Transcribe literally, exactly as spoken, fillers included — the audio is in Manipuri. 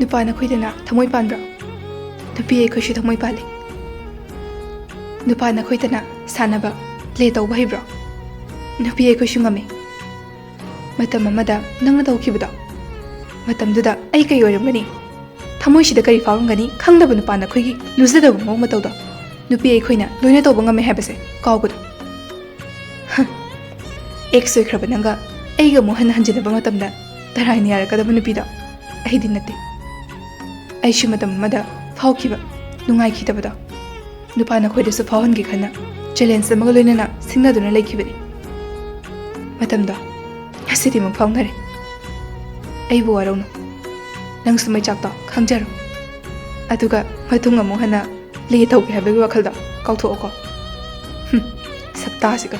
ꯅꯨꯄꯥ ꯅꯈꯣꯏꯗꯅ ꯊꯃꯣꯏ ꯄꯥꯟꯕ꯭ꯔꯣ? ꯅꯨꯄꯤ ꯑꯩꯈꯣꯏꯁꯨ ꯊꯃꯣꯏ ꯄꯥꯜꯂꯤ꯫ ꯅꯨꯄꯥ ꯅꯈꯣꯏꯗꯅ ꯁꯥꯟꯅꯕ, ꯄ꯭ꯂꯦ ꯇꯧꯕ ꯍꯩꯕ꯭ꯔꯣ? ꯅꯨꯄꯤ ꯑꯩꯈꯣꯏꯁꯨ ꯉꯝꯃꯤ꯫ ꯃꯇꯝ ꯑꯃꯗ ꯅꯪꯅ ꯇꯧꯈꯤꯕꯗꯣ, ꯃꯇꯝꯗꯨꯗ ꯑꯩ ꯀꯩ ꯑꯣꯏꯔꯝꯒꯅꯤ? ꯊꯃꯣꯏꯁꯤꯗ ꯀꯔꯤ ꯐꯥꯎꯔꯝꯒꯅꯤ? ꯈꯪꯗꯕ ꯅꯨꯄꯥ ꯅꯈꯣꯏꯒꯤ ꯂꯨꯖꯗꯕ ꯃꯑꯣꯡ ꯃꯇꯧꯗꯣ ꯅꯨꯄꯤ ꯑꯩꯈꯣꯏꯅ ꯂꯣꯏꯅ ꯇꯧꯕ ꯉꯝꯃꯦ ꯍꯥꯏꯕꯁꯦ ꯀꯥꯎꯒꯅꯨ꯫ ꯍ, ꯑꯦꯛꯁ ꯑꯣꯏꯈ꯭ꯔꯕ ꯅꯪꯒ ꯑꯩꯒ ꯑꯃꯨꯛ ꯍꯟꯅ ꯍꯟꯖꯤꯟꯅꯕ ꯃꯇꯝꯗ ꯇꯔꯥꯏꯅ ꯌꯥꯔꯛꯀꯗꯕ ꯅꯨꯄꯤꯗꯣ ꯑꯩꯗꯤ ꯅꯠꯇꯦ꯫ ꯑꯩꯁꯨ ꯃꯇꯝ ꯑꯃꯗ ꯐꯥꯎꯈꯤꯕ ꯅꯨꯡꯉꯥꯏꯈꯤꯗꯕꯗꯣ ꯅꯨꯄꯥ ꯅꯈꯣꯏꯗꯁꯨ ꯐꯥꯎꯍꯟꯒꯦ ꯈꯟꯅ ꯆꯦꯂꯦꯟꯖ ꯑꯃꯒ ꯂꯣꯏꯅꯅ ꯁꯤꯡꯅꯗꯨꯅ ꯂꯩꯈꯤꯕꯅꯤ꯫ ꯃꯇꯝꯗꯣ ꯉꯁꯤꯗꯤ ꯑꯃꯨꯛ ꯐꯥꯎꯅꯔꯦ꯫ ꯑꯩꯕꯨ ꯋꯥꯔꯧꯅꯨ꯫ ꯅꯪꯁꯨ ꯃꯩꯆꯥꯛꯇꯣ ꯈꯪꯖꯔꯣ꯫ ꯑꯗꯨꯒ ꯃꯇꯨꯡ ꯑꯃꯨꯛ ꯍꯟꯅ ꯄ꯭ꯂꯦ ꯇꯧꯒꯦ ꯍꯥꯏꯕꯒꯤ ꯋꯥꯈꯜꯗꯣ ꯀꯥꯎꯊꯣꯛꯑꯣꯀꯣ꯫ ꯍꯨꯝ, ꯁꯛꯇꯥꯁꯤꯒ꯫